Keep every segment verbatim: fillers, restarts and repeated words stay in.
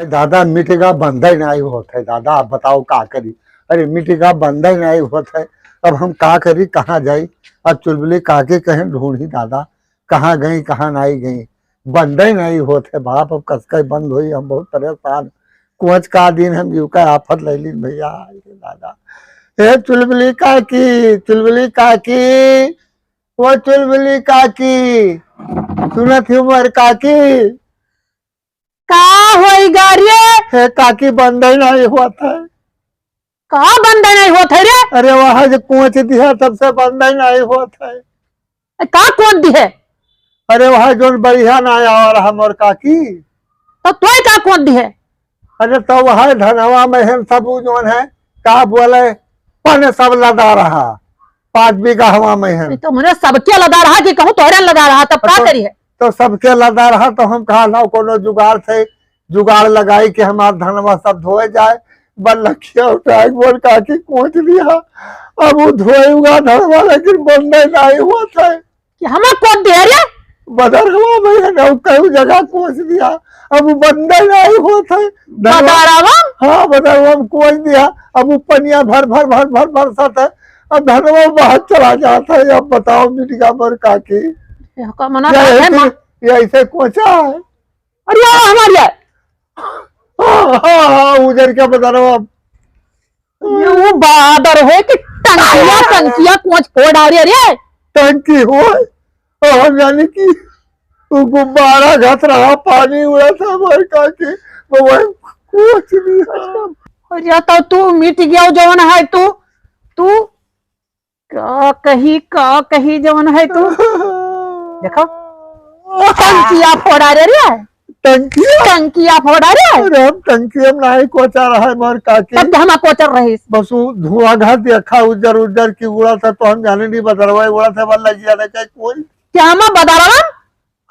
दादा, मिटिगा बंदे नाहीं होत है दादा, अब बताओ का करी? अरे, मिटिगा बंदे नाहीं होत है, अब हम का करी, कहाँ जाई? अब चुलबुली काकी कहें ढूंढी दादा, कहाँ गई, कहाँ नाहीं गई, बंदे नाहीं होत है बाप, अब कसके बंद होई, हम बहुत परेशान। कोच का दिन हम यू का आफत ले लीन भैया, अरे दादा। हे चुलबुली काकी, चुलबुली काकी, ओ चुलबुली काकी, सुनत ही मोर काकी? का होई गा रे? हे काकी, बंदे नाहीं होत है। का बंदे नाहीं होत है रे? अरे वहाँ जो कोच दिया तब से बंदे नाहीं होत है। ए, का कोच दिहे? अरे वहाँ जोन बढ़िया ना आवा रहा मोर काकी। तो तोय का कोच दिहे? अरे तो वहाँ धनवा में हम सब उ जोन है, का बोले, पन सब लदा रहा, पाँच बीघा हवा में है। तो मने सबके लदा रहा कि कहूँ तोहरे लदा रहा, तब का तो, करी है? तो सबके लदा रहा, तो हम कहा ना कोनो जुगाड़ से, जुगाड़ लगाई कि हमार धनवा सब धोए जाए। बल्लखिया उठाए के मोर काकी कोच दिया। अब वो धोए हुआ धनवा, लेकिन बंदे नाहीं होत है। कि हमें कोच दिया रे? बदरवा में है ना, कई जगह कोच दिया, अब वो बंदे नाहीं होत है। धनवा, बदरवा? हाँ, बदरवा में कोच दिया। अब वो पनिया भर, भर, भर, भर, भर सत है, अब धनवा बाहर चला जात है। अब बताओ मिटिगा मोर काकी, ये का मना ये बात है ऐसे, माँ? ये ऐसे कोचा है। अरे यार, हमार यार। हाँ, हाँ, हाँ, उजर के बदरवा। ये वो बादर हो कि टंकिया, टंकिया कोच फोड़ आ रही है रे। टंकी हो? और हम जाने कि वो गुब्बारा घस रहा, पानी उड़ा था हमारे काकी, वो वही कोच नहीं है। अरे तो तू मिट गया जौन है तू, तू का कही, का कही जवन है तू? देखो, टंकिया फोड़ा रे रे। टंकिया? टंकिया फोड़ा रे। अरे हम टंकिया में नाहीं कोचा रहा है मोर काकी। तब तो हम कोचर रहीस। बस वो धुआं घर देखा उज्जर उज्जर की उड़ा था तो हम जाने नहीं बदरवा उड़ा था बल्ला जिया ने कहे कोई। क्या हम बदरवा?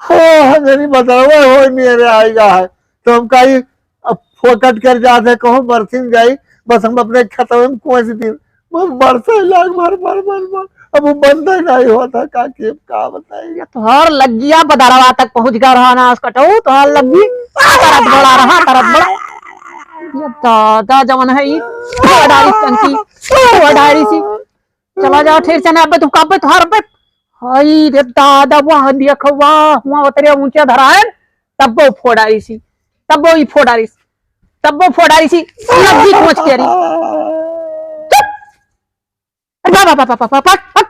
हाँ, हम जानी बदरवा हो मेरे आएगा है। तो हम कही, अब फोकट कर जात है, कहूँ बरसिन जाई, बस हम अपने खेतवे में कोच दिन। वो बरसे लाग भर, भर, भर, भर। अब वो बंदे नाहीं होत है, काकी, अब का बताई? ये तोहार लग्गिया बदरवा तक पहुँच गया रहा ना, उसका टहू, तोहार लग्गी तरत बड़ा रहा, तरत बड़ा। ये दादा जवन है, ई फोड़ारी टंकी, फोड़ारी सी। चला जाओ, ठीक से ना, अबे तू, अबे तोहार, अबे। हाय रे दादा, वहाँ देखो, वहाँ, वहाँ उतरे ऊंचे धरायन, तब वो फोड़ारी सी, तब वो ई फोड़ारी सी, तब वो फोड़ारी सी, लग्गी कोच के री। चुप! अरे बाबा, बाबा, बाबा, बाबा, बाबा,